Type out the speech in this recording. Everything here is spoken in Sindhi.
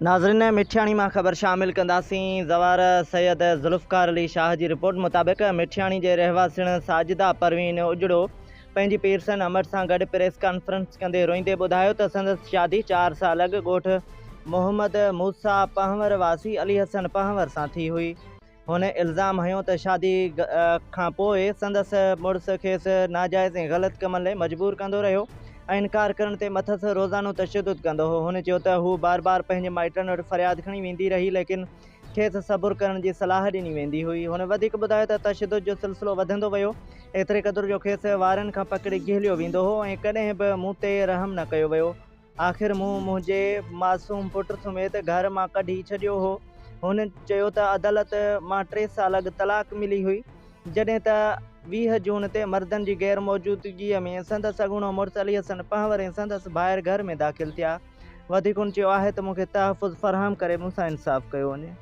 ناظرين مٺياڻي مان خبر شامل ڪنداسين زوار سيد ذوالفقار علي شاهه جي رپورٽ مطابق مٺياڻي جي رهواسڻ ساجده پروين اجڙو پنهنجي پيرسن امڙ سان گڏ پريس ڪانفرنس ڪندي روئيندي ٻڌايو ته سندس شادي چار سال اڳ ڳوٺ محمد موسيٰ پنهور واسي علي حسن پنهور سان ٿي هئي. هن الزام هنيو ته شادي کان پوء سندس مڙس کيس ناجائز ۽ غلط ڪمن لاء مجبور ڪندو رهيو ۽ انڪار ڪرڻ تي مٿس روزانو تشدد ڪندو هو. هن چيو ته هوء بار بار پنهنجي مائٽن وٽ فرياد کڻي ويندي رهي ليڪن کيس صبر ڪرڻ جي صلاح ڏني ويندي هئي. هن وڌيڪ ٻڌايو ته تشدد جو سلسلو وڌندو ويو ايتري قدر جو کيس وارن کان پڪڙي گهليو ويندو هو ۽ ڪڏهن به مون تي رحم نه ڪيو ويو. آخر مون منهنجي معصوم پٽ سميت گهر مان ڪڍي ڇڏيو هو. هن چيو ته عدالت مان ٽي سال اڳ طلاق ملي هئي، جڏهن ته 20 جون تي مردن جي غير موجودگيء ۾ سندس اڳوڻو مڙس علي حسن پنهور ۽ سندس ڀائر گهر ۾ داخل ٿيا. وڌيڪ هن چيو آهي ته مون کي تحفظ فراهم ڪري مون سان انصاف ڪيو وڃي.